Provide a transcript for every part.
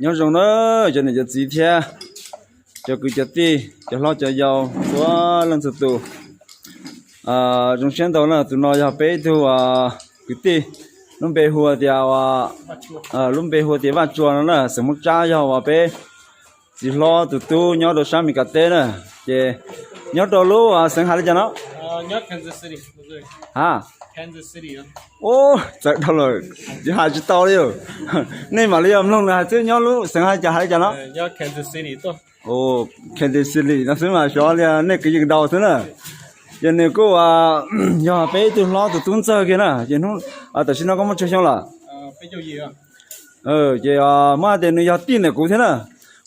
Nyob zoo na, cov niam cov txiv thiab cov kwv cov tij, cov hlob cov yau, txhua leej txhua tus. Zoo siab ntau na, tus no yog peb ib tug kwv tij, lub npe hu tias, lub npe hu tias Vaj Tsua no na, xeem Hmoob Tsab, yog uas peb txiv hlob tus tub nyob rau sab Meskas teb na. Ces nyob rau lub xeev hais li cas no? Ha, ub, txawv dhau lawm, yuav hais tsis tau li. Nej mam li yog mloog nws hais xwb, nyob lub xeev hais cas, hais li cas no? Kansas City no xwb mas xyov li, nej kwv yees ntau xwb na. Ces nws kuj yog peb ib tug hlob tus tub ntxawg kiag na. Ces tam sim no koj muaj tsawg xyoo lawm? Ces muab hais tias nws yog tij ntawm kuv thiab na,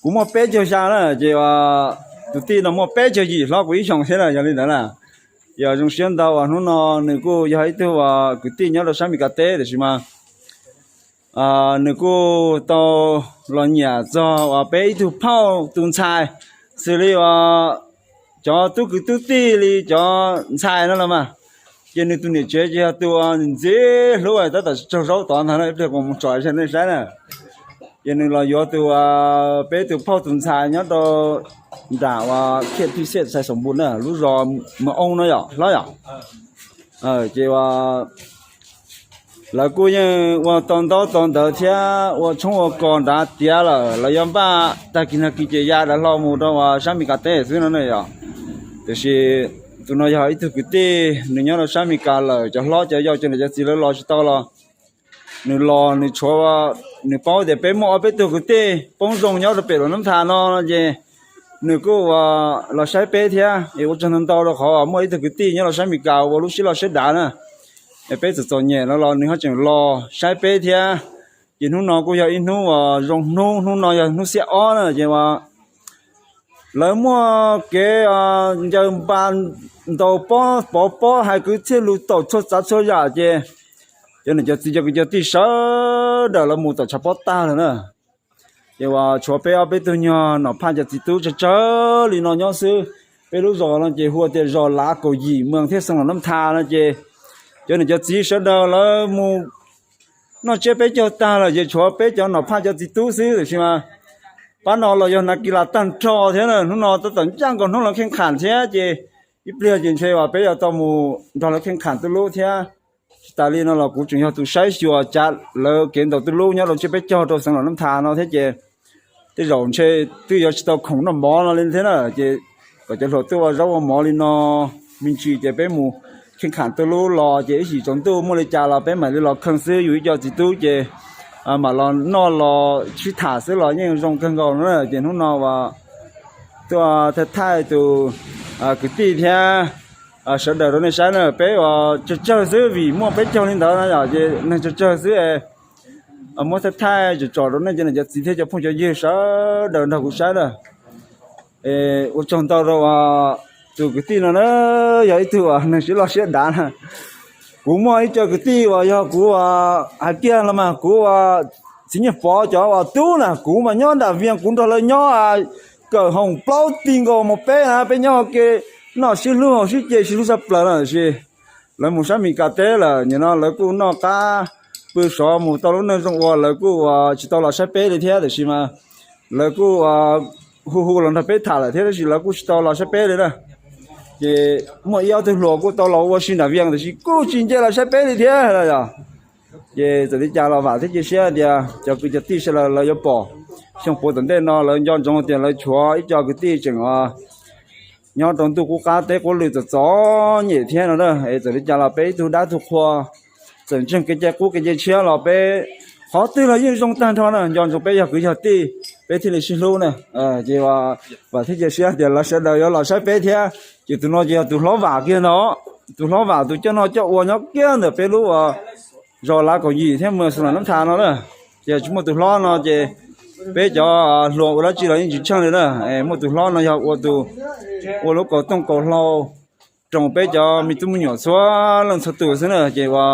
kuv muaj peb caug xya na, ces tus tij no muaj peb caug yim, hlob kuv ib xyoos thiab na, yog li ntawd na. Ces zoo siab ntau uas hnub no nws kuj yog ib tug kwv tij nyob rau sab Meskas teb, tiam sis mas nws kuj tau los nyiam txog uas peb ib tug phauj tus ntxhais, xws li uas cov tub kwv tub tij li cov ntxhais no los mas. Ces nws tus niam tsev ces yog tus ntxim hlub tab tom tsaug zaub tod ntag na, ib pliag kuv mus tsom nej saib na. Ces nws los yuav tus, peb tus phauj tus ntxhais nyob rau nram uas Khiaj Thij Xej Xais Xoom Npus na, lub zos Mws Oob no yom hlob yom. Ces lawv kuj yeej ua tau ntaub tau ntawv thiab ua tshoob ua kos nrad tiav lawm, lawv yuav npaj tag kis nag kis ces ya dav hlau mus rau uas sab Meskas teb xwb no na yom. Tiam sis tus no yog ib tug kwv tij, nws nyob rau sab Meskas lawm, cov hlob cov yau cov niam cov txiv lawv los tsis tau los nws los nws tshuav, nws paub tias peb muaj ob peb tug kwv tij poob zoo nyob rau pem Los Nab Tha no no ces nws kuj uas los saib peb thiab. Es ua tsaug ntau ntau rau qhov muaj ib tug kwv tij nyob rau sab Meskas ua lub siab loj siab dav na, es peb txom txom nyem no los nws ho tseem los saib peb thiab. Ces hnub no kuj yog ib hnub uas zoo hnub, hnub no yog hnub xiab ob na, ces uas lawv muaj kev ncaws npas ntaus pob pov pob hais kwv txhiaj lus taum txhua tsav txhua yam ces cov niam cov txiv cov kwv cov tij sawv daws lawv mus tom tshav pob tag lawm na. Ces uas tshuav peb ob peb tug nyuag nom phaj cov txiv tub tsawg tsawg li no nyob xwb. Peb lub zos no ces hu tias zos Lav Kaum Yim Mws thiab Xeev Los Nab Tha no ces cov niam cov txiv sawv daws lawv mus noj tsiab peb caug tag lawm ces tshuav peb cov nom phaj cov txiv tub xwb, tiam sis mas pab no los yog hnav kis las tag nrho thiab na, hnub no tab tom ncaj nkaus hnub lawv kheej kham thiab ces ib pliag ces ntshe uas peb yuav tau mus nrog lawv kheej kham tuj lub thiab. Tsis tas li no los kuv tseem yog tus saib xyuas cav lawv kev ntaus tuj lub nyob rau tsiab peb caug rau Xeev Los Nab Tha no thiab ces tej zaum ntshe twb yuav tsis tau khoom noj mov no li thiab na, ces kom cov hluas tuaj ua zaub ua mov li no me ntsis ces peb mus kheej kham tuj lub los ces ib chim tsaus ntuj muaj li cas los peb mam li los kheej xwb. Yus ib co txiv tub ces mam los noj los sib tham xwb los yeej zoo kawg nkaus no na. Ces hnub no uas tuaj thaij thaij tus kwv tij thiab sawv daws rau nej saib na, peb uas tsawg tsawg xwb vim muaj peb caug li ntawd no yom, ces neeg tsawg tsawg xwb. Muab thaij thaij tsom tsom rau nej cov niam cov txiv thiab cov phooj cov ywg sawv daws nrog kuv saib na. Ua tsaug ntau rau tus kwv tij no na, yog ib tug uas neeg siab loj siab dav na. Kuv muaj ib co kwv tij uas yog kuv hais kiag los mas kuv uas txiv Nyiaj Pov cov uas tub na, kuv mas nyob nram Vias kuv nrog lawv nyob kawm hoom plaub ti nkaus mus peb na, peb nyob ua ke noj sib hlub haus sib ce sib hlub tshaj plaws na, tiam sis lawv mus sab Meskas teb lawm, nim no lawv kuj noj qab pw sov mus tau lub neej zoo ua, lawv kuj uas tsis tau los saib peb li thiab, tiam sis mas lawv kuj hu hu los nrog peb tham lawm thiab, tab sis lawv kuj tsis tau los saib peb li na. Ces muaj ib ob tug hluas kuj tau los ua si nram Vias tiam sis kuj tsis nce los saib peb li thiab yom. Ces txawm li cas los vam thiab cia siab tias cov kwv cov tij sawv daws lawv yuav pom xyoo puav tom ntej no lawv nco ntsoov tias lawv tshuav ib co kwv tij tseem nyob rau ntuj qub qab teb qub lw txom txom nyem thiab no na. Es txawm li cas los peb ib tug dab tug qhua, txawm ntseeg kev cai qub kev cai tshiab los peb qhov twg los yeej zoo tag nrho na, nco ntsoov peb yog kwv yog tij peb thiaj li sib hlub na. Ces vam thiab cia siab tias lawv sawv daws yuav los saib peb thiab. Ces tus no ces yog tus hlob vam kiag no, tus hlob vam tus coj noj coj ua nyob kiag ntawm peb lub zos Lav Kaum Yim thiab Mws Xeev Los Nab Tha no na. Ces tsis muaj tus hlob no ces peb cov hluas ua dab tsi los yeej tsis tsheej li na. Muaj tus hlob no yog ua tus ua lub kaus tooj kaus hlau rau peb cov me tub me nyuam txhua leej txhua tus xwb na. Ces uas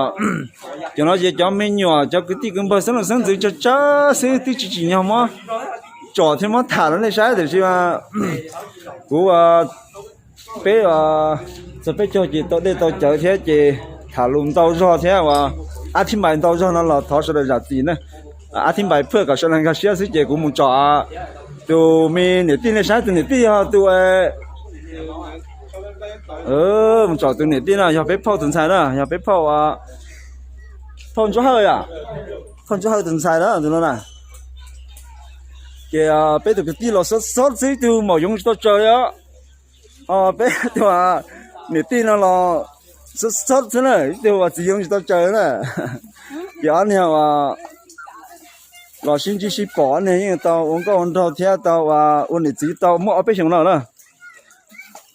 cov no ces cov me nyuam cov kwv tij kwv npawg xeeb leej xeeb ntxwv tsawg tsawg xwb, twb tsis tsim nyog muab tsom thiab muab tham rau nej saib, tiam sis kuv peb txog peb caug ces tau dej tau cawv thiab ces tham lus ntau zog thiab uas ab thib mais ntau zog no los thov sawv daws zam txim na. Ab thib npais phwj kom sawv daws nkag siab xwb ces kuv mus tsom tus me niam tij nej saib, tus niam tij yog tus, mus tsom tus niam tij no yog peb phauj tus ntxhais na, yog peb phauj, phauj Ntsuab Hawj, phauj Ntsuab Hawj tus ntxhais na tus no na. Ces peb tus kwv tij los xob xob xwb, ib tug maum yoov tsis tau tsaws li os. Peb tus niam tij no los xob xob xwb na, ib tug uas txiv yoov tsis tau tsaws na. Ces ob niag uas los sib ntsib sib pom, ob niag yeej tau ua nkauj ua nraug thiab tau ua niam txiv tau muaj ob peb xyoos no na.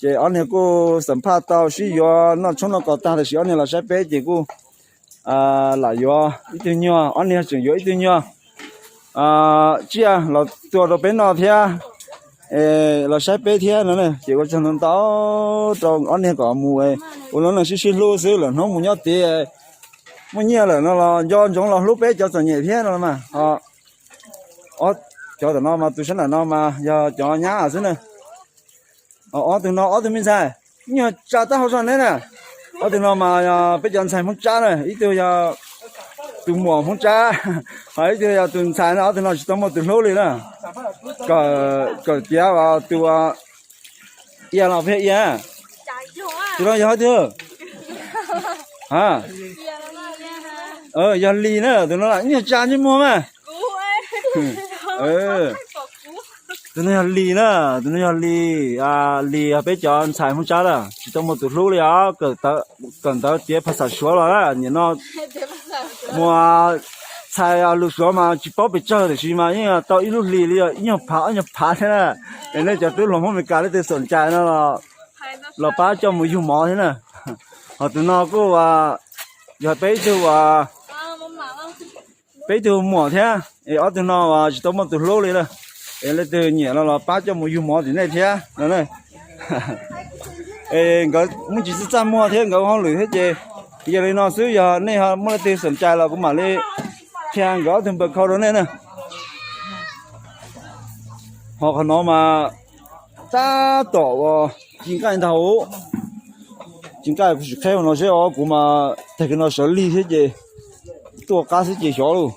Ces ob niag kuj xam phaj tau sib yuav noj tshoob noj kos tag, tab sis ob niag los saib peb ces kuj lam yuav ib tug nyuag, ob niag tseem yuav ib tug nyuag tsiaj los tua rau peb noj thiab los saib peb thiab no. Ces ua tsaug ntau ntau rau ob niag kom mus ua lub neej sib sib hlub xwb, lwm hnub mus nyob tid muaj nyiaj lawm no los nco ntsoov los hlub peb cov txom nyem thiab no mas. Cov tom no mas tus sab nram no mas yog cov nyab xwb na. Ob tug no ob tug me ntxhais, nyuag tsa tab hau zog neb na. Ob tug no mas yog peb cov ntxhais Hmoob Tsab na, ib tug yog tus muam Hmoob Tsab, ho ib tug yog tus ntxhais no, ob tug no tsis tau muaj tus hlub li na. Kawm tiav tus ia los peb ia. Tus no yog hais tias, yog Lis na, tus no nyuag tsa ntsej muag mas. Tus no yog Lis na, tus no yog Lis. Lis yog peb cov ntxhais Hmoob Tsab lawm, tsis tau muaj tus hlub li os. Kawm ntawv tiav phas xas Suav los na, nim no mus txhais lus Suav mas tsis paub pes tsawg, tiam sis mas yeej tau ib lub hlis li ib nyuag phav ob nyuag phav thiab na. Es nej cov tub hluas Hmoob Meskas leej twg xom cai no los pab coj mus yug mov thiab na. Ho tus no kuj yog peb ib tug, peb ib tug muam thiab, es ob tug no tsis tau muaj tus hlub li na. Es leej twg nyiam no los pab coj mus yug mov tim nej thiab no. Es nkawd muaj tsis txaj txaj muag thiab, nkawd hauj lwm thiab ces yog li no xwb, yog nej muaj leej twg xom cai los kuv mam li qhia nkawd ob tug npawb khau rau nej na. Ho qhov no mas tab tom uas ci nqaij ntag. Ci nqaij kuv tsis qheb no seb os, kuv mas tag kis no sawv lig thiab ces tuaj qab xwb ces xyov lauj.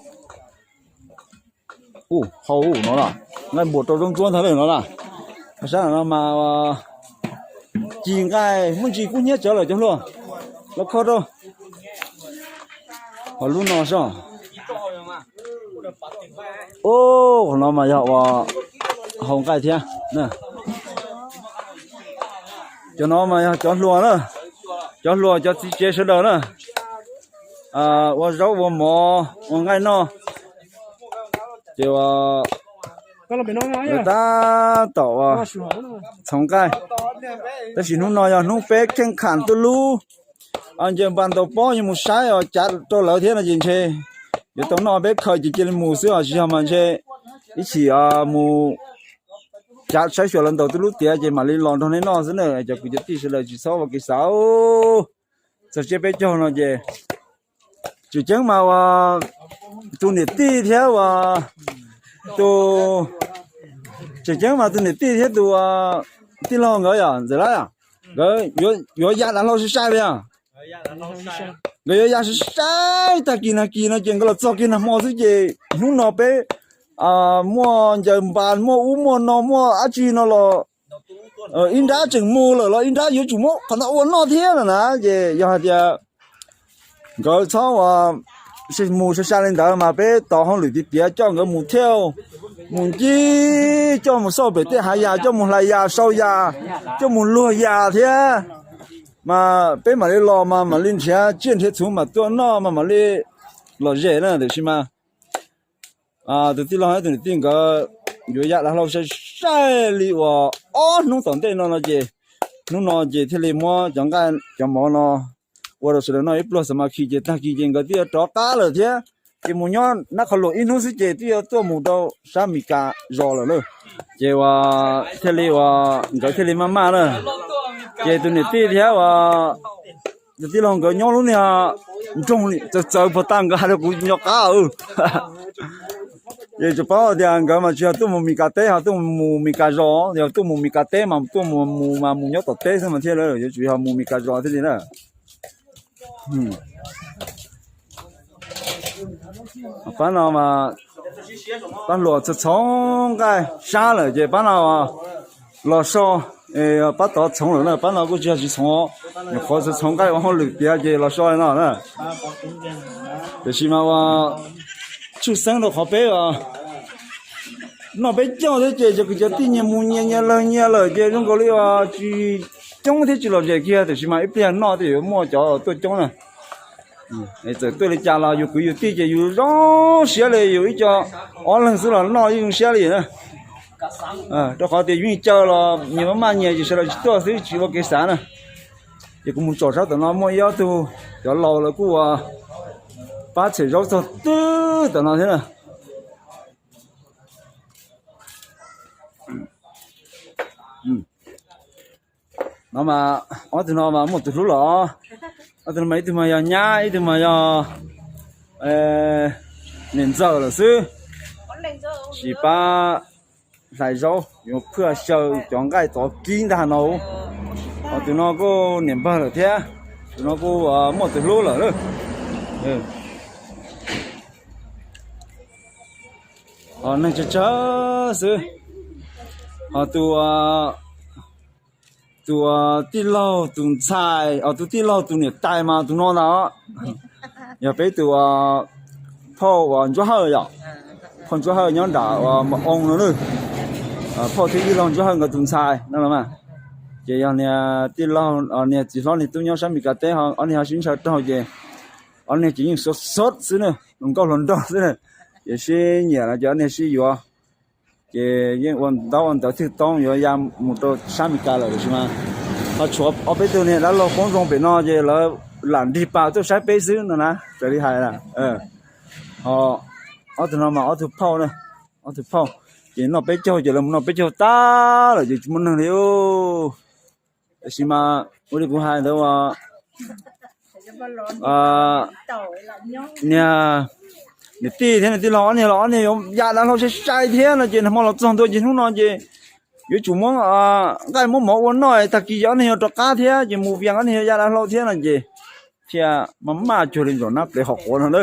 Ub, hau no na, nqaij npuas rau zaub ntsuab ntag lawm no na. Sab no mas ci nqaij muaj ntsis kub hnyiab tsawv lawm cov hluas, los kho rau. Ho lub no soj. Ub, qhov no mas yog ua hau nqaij thiab. Cov no mas yog cov hluas na, cov hluas cov txiv tsev sawv daws na, ua zaub ua mov ua nqaij noj. Ces ua tab tom ua txhoov nqaij, tab sis hnub no yog hnub peb kheej kham tuj lub ncaws npas ntaus pob yuav mus saib os, cav rau lawv thiab no ces ntshe yuav tau noj peb khaws ces cia li mus xwb os, tsis yog mas ntshe ib chim mus cav saib xyuas lawv ntaus tuj lub tiav ces mam li los nrog nej noj xwb na. Cov kwv cov tij sawv daws tsis txhob ua kev xav, txog tsiab peb caug no ces tseem ceeb mas ua tus niam tij thiab ua tus, tseem ceeb mas tus niam tij thiab tus tij laug nkawd yom, Ntxawm Lab, nkawd yuav ya dav hlau sai sai li os. Nkawd yuav ya sai sai tag kis nag kis no ces nkawd los txog kiag nag hmo xwb ces hnub no peb muaj ncaws npas muaj ub muaj no muaj dab tsi no los ib nrab tseem mus lawm los ib nrab yuav tsum muab qhov no ua noj thiab no na. Ces yog hais tias nkawd txhob ua mus sai sai li ntawd mas peb tos hauj lwm tiav tiav coj nkawd mus thiaj mus ncig, coj mus xauj pem tej hav yas, coj mus hlais yas sau yas, coj mus luag yas thiab. Mas peb mam li los mas mam li nrhiav tsiaj nrhiav txhuv mam tuaj noj mas mam li lom zem na. Tiam sis mas tus tij laug thiab tus niam tij nkawd yuav ya dav hlau sai sai li uas ob hnub tom ntej no no ces hnub no ces thiaj li muab cov nqaij cov mov no ua rau sawv daws noj ib pluag xav mas khi ces tag kis ces nkawd twb yuav rov qab lawm thiab. Ces mus nyob nab qhov luam ib hnub xwb ces twb yuav tuaj mus rau sab Mes Kas zos lawm na. Ces ua thiaj li ua nkawd thiaj li maj maj na. Ces tus niam tij thiab ua tus tij laug nkawd nyob lub niag nroog txawv txawv puag ta, nkawd hais rau kuv nco qab. Ces tsuas paub tias nkawd mas tsis yog tuaj mus Mes Kas teb, ho tuaj mus Mes Kas zos, yog tuaj mus Mes Kas teb mas tuaj mus mus mas mus nyob tom teb xwb mas thiaj li yuav tsum yog mus Mes Kas zos thiaj li na. Pab no mas Pab hluas txhoov txhoov nqaij sab lawm ces pab no los so, pab tod txhoov lawm na, pab no kuj tsis yog tsis txhoov, nyuam qhuav txhoov txhoov nqaij ua hauj lwm tiav ces los so li no na. Tiam sis mas ua tshwj xeeb rau qhov peb noj peb caug thiab ces cov kwv cov tij nyias mus nyias, nyias lawg nyias lawm ces zoo nkaus li uas tsis coob thiab tsis lom zem kiag, tiam sis mas ib pliag noj thiaj yuav muaj cov tuaj coob na. Txawm tuaj li cas los yus kwv yus tij ces yus zoo siab li, yus ib co ob leeg xwb los noj yeej zoo siab li na. Rau qhov tias yus yeej caw los nyias maj maj nyias ces sawv daws tsis tuaj xwb tsis ua kev xav na. Ces kuv mus tsom sab tom no muaj ib ob tug cov laus lawv kuj ua pab txhem zaub txog twb tom no thiab na. No mas ob tug no mas muaj tus hlub los, ob tug no mas ib tug mas yog nyab, ib tug mas yog niam ntxawm lawm xwb. Sis pab hlais zaub yuav phwj xyaw cov nqaij tov kib ntag no. Ho tus no kuj niam npawg lawm thiab, tus no kuj muaj tus hlub lawm. Ho neeg tsawg tsawg xwb. Ho tus, tus tij laug tus ntxhais, tus tij laug tus niam tais mas tus no ntag. Yog peb tus phauj uas Ntsuab Hawj yom, phauj Ntsuab Hawj nyob nram uas Mas Oo no na. Phauj thiab tij laug Ntsuab Hawj nkawd tus ntxhais no los mas. Ces yog niag tij laug, niag txiv hlob niag tub nyob sab Mes Kas teb, ob niag ho sib ntshaw raug ces ob niag ces yeej xov xov xwb na, hluas nkauj hluas nraug xwb na. Ces sib nyiam los ces ob niag sib yuav. Ces yeej ua ntaub ua ntawv twg toob yuav ya mus rau sab Mes Kas lawm tiam sis mas ho tshuav ob peb tug niag dab laug poob zoo pem no ces lawv lam nrig pas tuaj saib peb xwb no na, raws li hais. Ho ob tug no mas ob tug phauj, ob tug phauj. Ces noj peb caug ces lawv mus noj peb caug tag lawm ces tsis muaj neeg li. Tiam sis mas ua li kuv hais ntawd, niag niam tij thiab niam tij laug ob niag los ob niag yuav ya dav hlau sai sai thiab no ces nag hmo los txog ntua ces hnub no ces yuav tsum muab nqaij muab mov ua noj, tag kis ces ob niag yuav rov qab thiab ces mus vias ob niag yuav ya dav hlau thiab no ces thiaj maj maj cuag li ntsaum nab plev hom quav no na.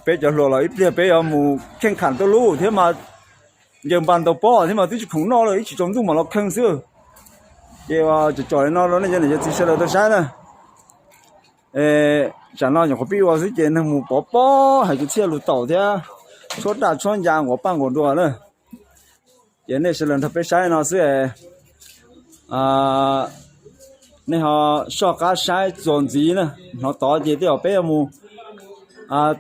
Peb cov hluas los ib pliag peb yuav mus kheej kham tuaj lub thiab mas ncaws npas ntaus pob thiab mas twb tsis khoom noj lawm, ib tsam tsaus ntuj mam los kheej xwb. Ces tsom tsom li no rau nej cov niam cov txiv sawv daws tau saib na. Tsam no nyuam qhuav pib ua xwb ces neeg mus pov pob hais kwv txhiaj lus taum thiab tshuab raj tshuab ncas nquas paj nquas nruas na. Ces nej sawv daws nrog peb saib no xwb. Nej ho soj qab saib txuas ntxiv na, hnov tod ces tej zaum peb yuav mus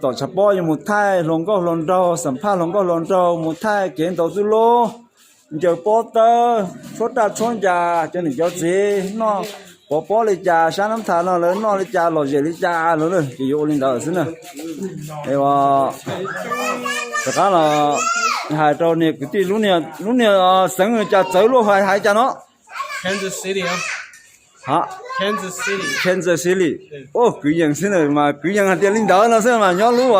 tom tshav pob, yuav mus thaij hluas nkauj hluas nraug, xam phaj hluas nkauj hluas nraug, mus thaij kev ntaus txuj lub, ncaws pob tawb, tshuab raj tshuab ncas, cov niam cov txiv noj pov pob li cas, sab nab thas no lawv noj li cas, lom zem li cas los na, ces yuav ua li ntawd xwb na. Rov qab los hais rau niag kwv tij, lub niag xeev cas txawv luaj, hais hais cas no? Kansas City. Kansas City. Kwv yees xwb na, mas kwv yees hais tias li ntawd no xwb mas nyob lub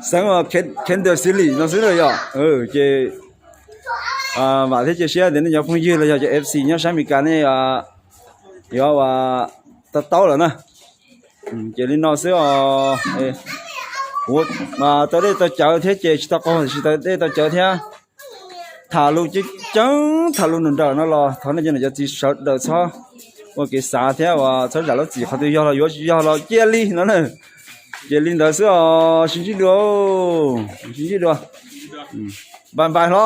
xeev Kansas City no xwb na yom. Ces vam thiab cia siab tias nej cov phooj ywg los yog cov F C nyob sab Amelikas nej yuav ua to taub lawm na. Ces li no xwb os. Kuv tau dej tau cawv thiab ces tsis tau qaug, tsis tau dej tau cawv thiab. Tham lus ceev ceev, tham lus nrawm nrawm no los thov nej cov niam cov txiv sawv daws txhob ua kev xav thiab uas txhob zam lub txim, qhov twg yog los yuav, tsis yog los cia li no na. Ces li ntawd xwb os, sib ntsib dua, sib ntsib dua. Npais npais hlo.